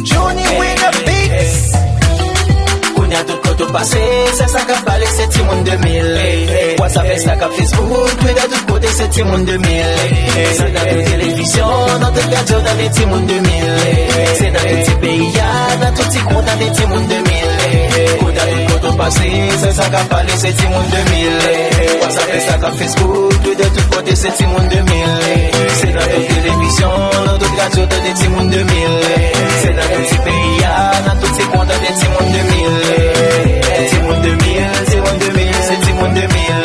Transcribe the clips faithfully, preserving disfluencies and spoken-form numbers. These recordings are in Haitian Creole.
Johnny with the beats. Kounye a tout kote w pase, se sa k ap pale, se timoun de mil. WhatsApp, Instagram, Facebook, Twitter, tout kote se timoun de mil. Se nan tout televizyon, nan tout radyo, tande timoun de mil. Se nan tout ti peyi a, nan tout ti kwen, tande timoun de mil. Kounye a tout kote w pase, se sa k ap pale, se timoun de mil. WhatsApp, Instagram, Facebook, Twitter, tout kote se timoun de mil. Se nan tout televizyon, nan tout radyo, tande timoun de mil. Se nan tout ti peyi a, nan tout ti kwen, tande timoun de mil. Timoun de mil, timoun de mil, se timoun de mil.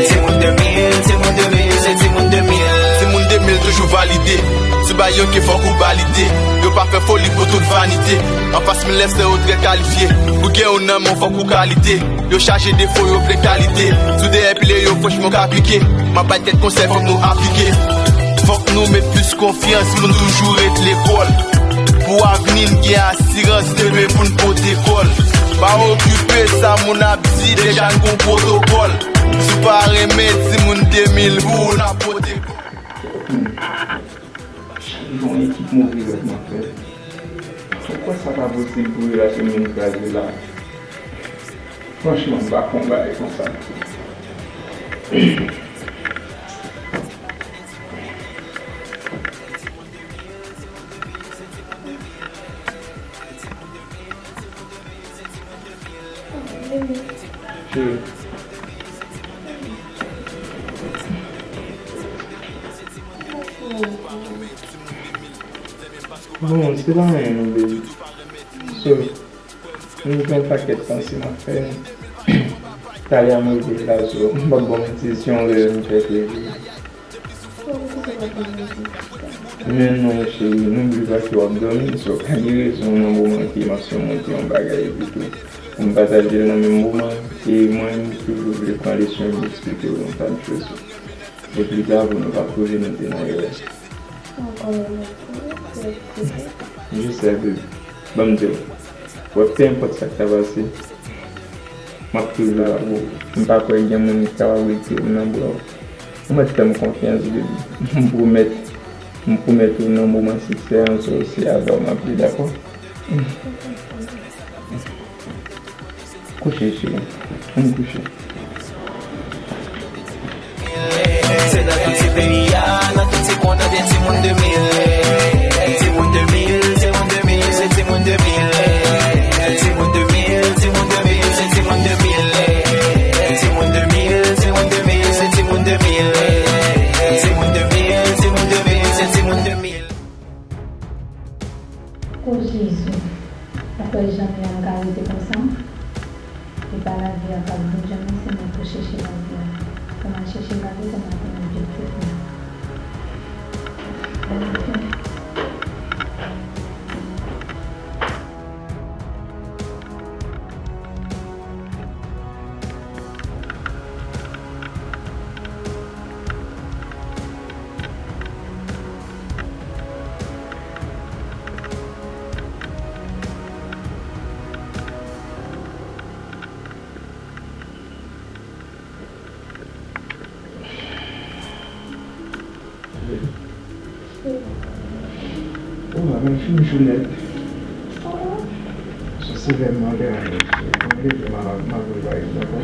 Timoun de mil, timoun de mil, se timoun de mil. Timoun de mil toujou valide. Si w bay yon ke fòk ou valide. Yo pa fè foli pou tout vanite. Anfas milè se yo trè kalifye. Pou gen yon nan men w fòk ou kalite. Yo chaje defo, yo vle kalite. Sou dèyè pile yo, franchman, ka pike. M ap bay kèk konsèy, fòk nou aplike. Fòk nou met plis konfyans pou n toujou ret lekòl. Pou avni n gen asirans, demen pou n pote kòl. Pa okipe sa moun ap di, deja n gon pwotokòl. Si w pa renmen timoun de mil pou w, n ap pote kòl. Yon ekip move rèv m ap fè. Ou kwè sa pa posib pou relasyon m vin kraze la? Franchman, m pa konn bagay konsa. Cheri. Bon, se pa anyen non, baby. So, m gen yon pakèt panse m ap fè. Talè a mwen rive la, so, m p ap ba w manti, si yon lè m fè plezi. Men non, cheri, nou bliye pa ke w ap dòmi, so, pa gen rezon nan moman ke m ap simonte yon bagay epi tou pou m pataje l nan menm moman, e mwen, m toujou vle pran leson e m eksplike w yon tas de chòz. E pita, pou nou pa koze, nou te nan erè. Je sais, baby. Ban m di w. Wè, pe enpòt sa k ta pase, m ap toujou la pou ou. M pa kwè gen moun ki kapab retire m nan bra w. Ou mèt fè m konfyans, baby. M pwomèt, m pwomèt ou nan moman siksè an, so, se avè w m ap ye, dakò? Kouche, cheri. Ann kouche. Se nan tout ti peyi a, nan tout ti kwen, tande timoun de mil. Timoun de mil, timoun de mil, se timoun de mil. Timoun de mil, timoun de mil, se timoun de mil. Timoun de mil, timoun de mil, se timoun de mil. Timoun de mil, timoun de mil, se timoun de mil. O Jezi, ou kwè jan m ye a m ka rete konsa? E pa lavi a k ap bout jan m, se mwen pou chèche lavi a. Pou m al chèche lavi pou m al konn objektif mwen. Bèl afè. O, mwen menm fin jou nèt. Se lè m ale a, mwen leve, m a, m a voye bagay, dakò?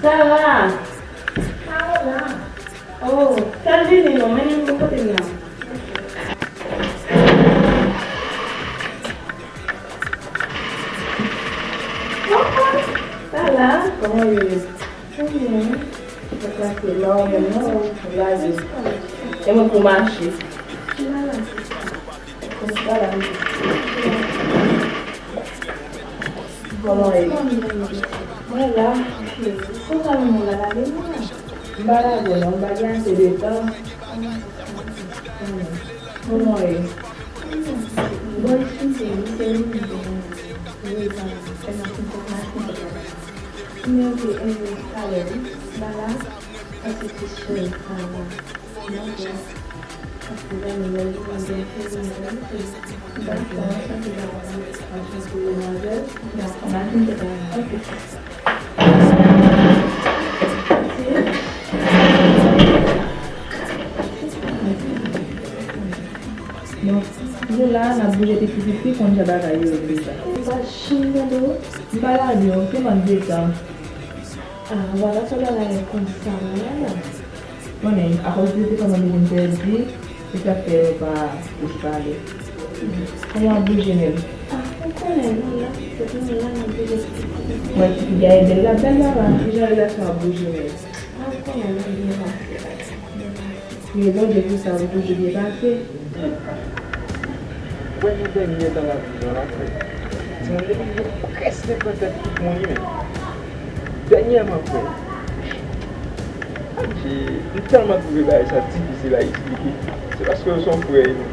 Sa va? Paola. Oh, Calvin, non, mennen m kote m nan. Sa va? Kòman w ye? Mwen klase la, ou menm non, blaze. E mwen pou mache. Konsa la. Kòman w ye? Mwen la. Konsa mwen la lage mwen. M pa lage w non, m pa gen ase de tan. Kòman w ye? Bon, chanje, misye vini bon. Wi, pa, se nan ti kòk maten. Mwen te enjoy talè wi. Bala, paske se chèz sa la. Dakò. Paske zanmi mwen li mande m fè vini la wi. Dakò, anchante bala. Anchante demwazèl. Dakò, m a vin te bala. Ok. Bon, nou la, n ap bouje piti piti, konn jan bagay yo ye deja. M pa janm tande w. M pa lage w, se mank de tan. Ah, w pa ka fè bagay konsa, non, la. Konnen, akoz de defann mwen vin pèdi, se sa k fè nou pa plis pale. Kòman w ap bouje menm? Ah, ou konnen, nou la, se pou nou la, n ap bouje piti piti. Mwen, ti fi a e bèl la, bèl la, pa. Kijan relasyon ap bouje menm? Ah, ou konnen, nou byen pase la. Priye Bondye pou sa, pou toujou byen pase. Wè, nan dènye tan la, vivan la, frè. Timoun depi yo prèske pran tèt tout moun, wi, men. Dènyèman, frè. Adje, m tèlman twouve bagay sa difisil a eksplike. Se paske yo se yon frè, wi, men.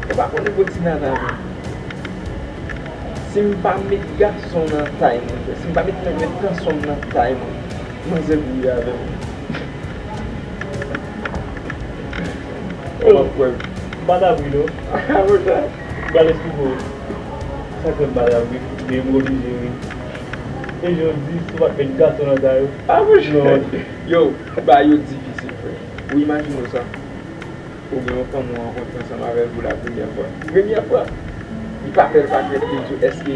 Ou pa konnen pou ti nana, men. Si m pa met gason nan tay mwen, frè, si m pa met, met, met kanson m nan tay mwen, manzè pou ye avè m. Ou p ap kwè m. M pa t ap ri non. M pral esplike w sa k fè m pa t ap ri, men m oblije ri. E jan w di, si w pa t met gason nan tay ou. Ah, monchè. Non. Yo, bagay yo difisil, frè. Ou imajine w sa. Oubyen yon fanm ou rankontre ansanm avè l pou la premyè fwa. Premyè fwa! Li pa fè l pa krèt, li di w, èske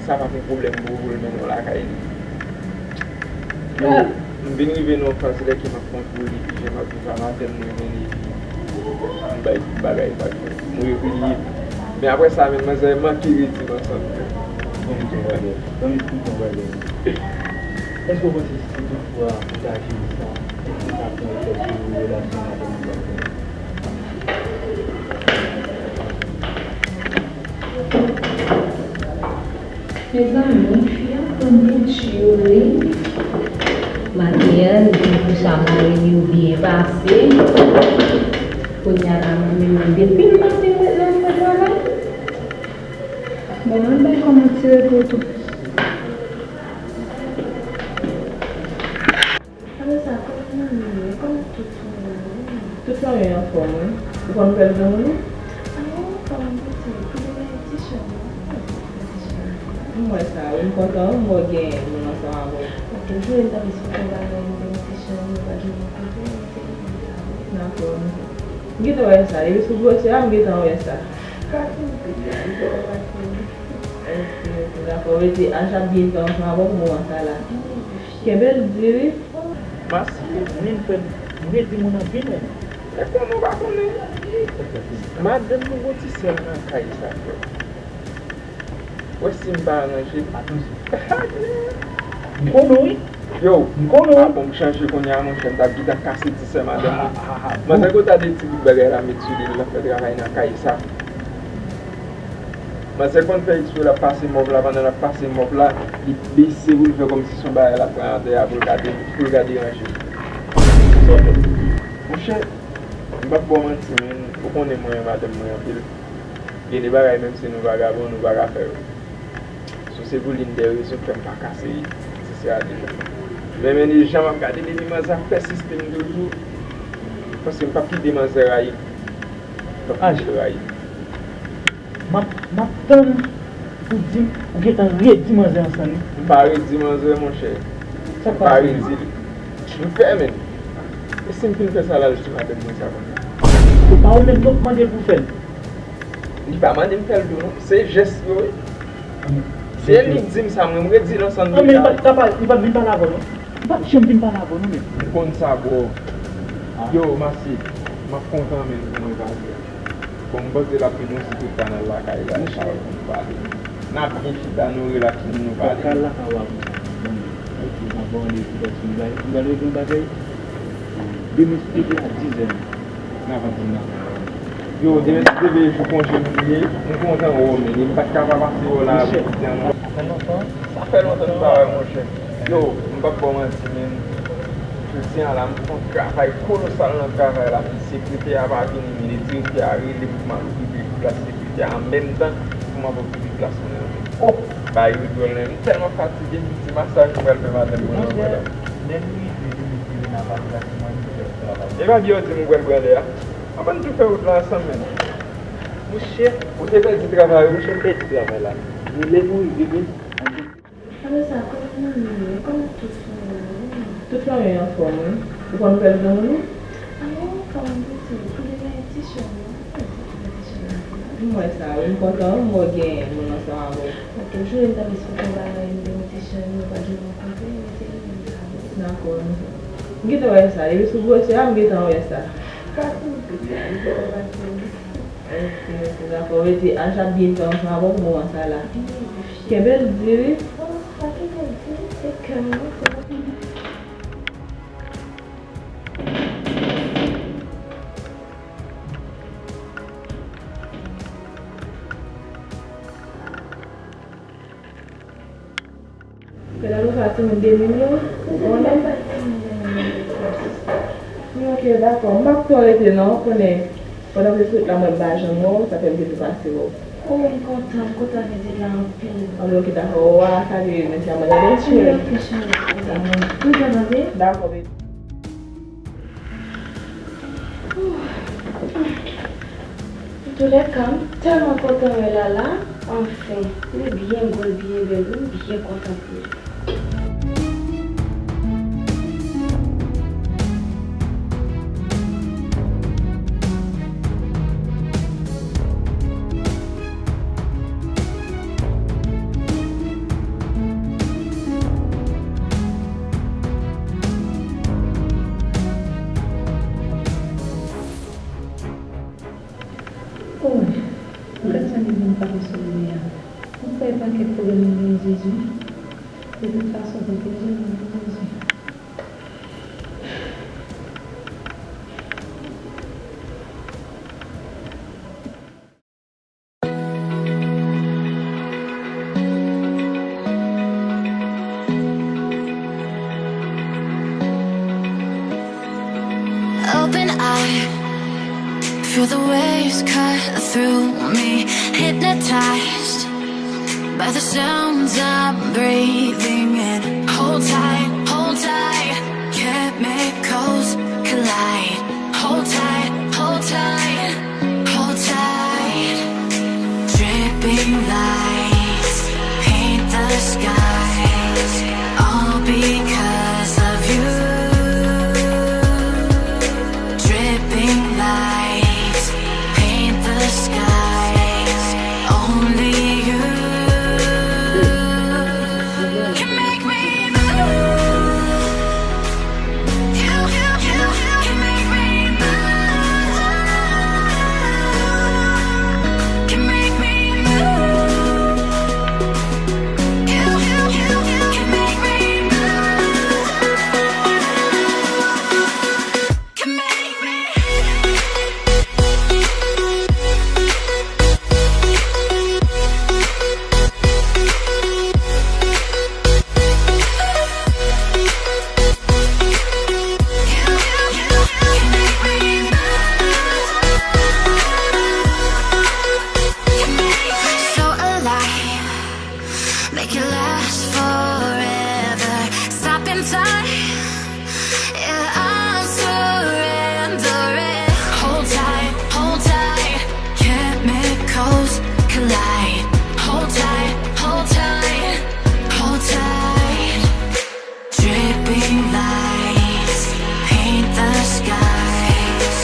sa p ap yon pwoblèm pou ou pou l mennen w lakay li? Yo, m vin rive nan yon faz lè ke m ap pran pou li, epi jan m ap viv a madanm mwen, men epi m bay tout bagay vag, m repliye. Men apre sa menm, manzè manke redi m ansanm. Ban m di w yon bagay. Ban m esplike w yon bagay. Èske w panse si toutfwa ou ta jere sa, èske sa ap gen yon efè sou relasyon madanm ou ak ou? Mezanmi, fi a pran bouch yo, wi. Maten an, li di pou sa mari li yo byen pase. Kounye a la, mwen menm, depi m maten, m ret nan fè travay. Bon, mwen bay kòmanse pou tou. Apre sa, kòman manmi yo ye? Kòman tout fanmi yo ye? Tout fanmi yo anfòm, wi. Ou konn nouvèl granmoun ou? Ayon, kòman boutik? Tou de gen ti chanm, wi. Ti chanm. M wè sa, wi. M kontan, wi, m wè w gen moun ansanm avè w. Ou toujou, m ta vle esplike w bagay, m gen ti chanm, nou pa gen renkontre, m te vin sa, wi. Dakò, m gentan wè sa. Depi sou gwosè a, m gentan wè sa. Kase m plis la, m te wè pase. Ok, ok, dakò. Vle di, Ange ap byen fè ansanm avè w pou moman sa la. Kenbe l di, wi. Masi, moun fè m redi moun anpil, men. E konnen w pa konnen. Madanm nou gon ti sè l nan kay sa, frè. Wè si m pa aranje. Atansyon. M konnen w, wi. Yo, m konnen w, wi. A bon, m chanje kounye a, monchè, m t ap gentan kase ti sè madanm mwen. Manzè, kote de ti bout bagay la met sou li, l ap fè travay nan kay sa. Manzè konn fè eksprè l ap pase mòb la, pandan l ap pase mòb la, li bese pou l fè kòmsi se yon bagay l ap pran atè a pou l ka de-, pou l ka deranje. Monchè, m p ap ba w manti, men, ou konnen mwen renmen madanm mwen anpil. Gen de bagay, menm si nou vagabon, nou pa ka fè yo. Si se pou l'une des raisons k fè m pa kase ti sè a deja. Men, men, jan m ap gade depi manzè ap pèsiste m toujou, paske m p ap kite manzè rayi m. M p ap kite l rayi m. M ap, m ap tann ou di m ou gentan redi manzè ansanm, wi. M pa redi manzè, monchè. M pa redi l. M fè, men. E si m fin fè sa, l al sou madanm mwen sa konsa? Se pa ou menm non k mande l pou fè l. Li pa mande m fè l tou, non. Se jès yo, wi. Se li k di m sa, mwen, m redi l ansanm deja. Anben, li pa t ka pale, li pa t vin pale avè w, non. Li pa t janm vin pale avè w, non, menm. M konn sa, bro. Yo, Masi, m ap kontan, men, pou mwen pale. Bon, m panse l ap vin osi tout kanal lakay la, epi nou pale. N ap byen chita, nou relax, nou pale. Kòk kal la ka wè konsa. Bon, ok, m ap ba w randevou, paske m pral, m pral regle yon bagay. Demen si Dye vle a dizè. N ap ansanm nan. Yo, demen si Dye vle, jou konje m ye. M kontan wè w, men m pa t ka pa pase wè w la avèk ti an non. Sa fè lontan. Sa fè lontan nou pa wè, monchè. Yo, m p ap ba w manti, men. Jodi a la, m fè yon travay kolosal nan travay la, men sekretè a pa vini, men direktè a rele m pou m al okipe plas sekretè a an menm tan pou m ap okipe plas mwen an menm. Oh! Bagay yo dwòl, men m tèlman fatige, m di se masaj m pral fè madanm mwen an, madanm. Lè m rive, li di Rena pa vle lase mwen, m fè travay. E pa byen w di m ou pral pran lè a? Ann tou fè wout la ansanm, men. Monchè, ou te pèdi travay ou? Monchè, m pèdi travay la. Men lè nou rive, men, ann tou. Apre sa, kòman manmi yo ye? Kòman tout fanmi yo ye? Tout fanmi yo anfòm, wi. Ou konn nouvèl granmoun ou? Ayon, kòman boutik? Tou de gen ti chanm, wi. M wè sa, wi. M kontan, wi, m wè w gen moun ansanm avè w. Ou toujou, m ta vle esplike w bagay, m gen yon ti chanm, nou pa gen renkontre, m te vin sa, wi. Dakò, m gentan wè sa. Depi sou gwosè a, m gentan wè sa. Kase m plis la, m te wè pase. Ok, ok, dakò. Vle di, Ange ap byen fè ansanm avè w pou moman sa la. Kenbe l di, wi. Non, se pa kenbe l di, se kè m nan, se pa kenbe l di. Fè la nou ka timoun de mil yo, ou konnen. Wi, ok, dakò. M p ap twò rete non, ou konnen. Pandan w te sot la, mwen m pa janm wè w, sa fè m te tou pase wè w. Oh, m kontan, m kontan vizit la anpil. Anben, ok, dakò. Ou a salye mesye a, madanm cheri. Wi, ok, cheri. Dakò, baby. Antoulèka, m tèlman kontan wè Lala. Anfen, li byen gwo, li byen bèl, wi, m byen kontan pou li. De tout fason, se te jeni, mwen bezwen. Open eye, feel the waves cut through me. Hypnotized by the sounds I'm breathing in. Hold tight, hold tight, chemicals collide. Hold tight, hold tight, hold tight. Dripping lights paint the skies, all because of you. Dripping lights paint the skies, only you can make me move. So alive, make it last forever. Stop in time, yeah, I'm surrendering. Hold tight, hold tight, chemicals collide. Hold tight, hold tight, hold tight. Dripping lights paint the skies,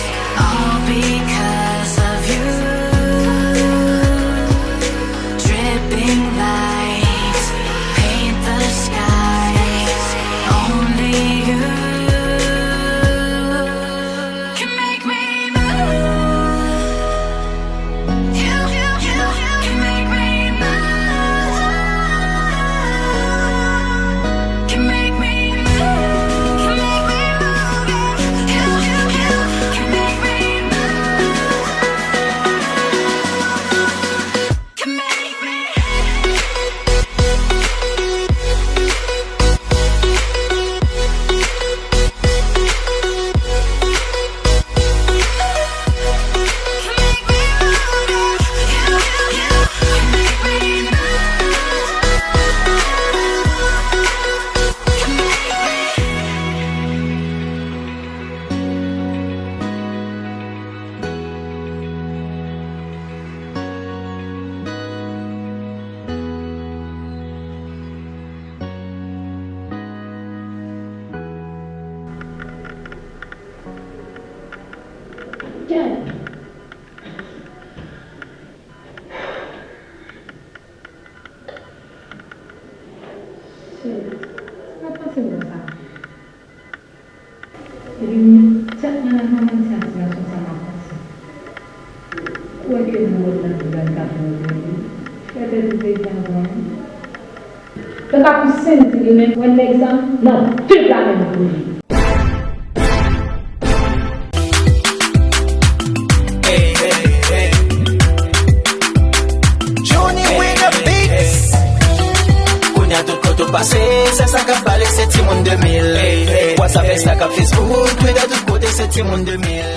all because of you. Dripping lights paint the skies, only you can make me move. Cheri, sa k ap pase m konsa? Epi m tèt mwen nan konvèsasyon sou sa m ap pase. Ou wè ke m wè nan viv la m ka fè yon koze. Fè tèt ou pete avan wi. Tata pou senti li men wè nèg sa nan de plamen pou li. Hey, hey, hey. Johnny with the beats. Kounye a tout kote w pase, se sa k ap pale, se timoun de mil. Hey, hey, WhatsApp, hey. Instagram, Facebook, Twitter, tout kote se timoun de mil.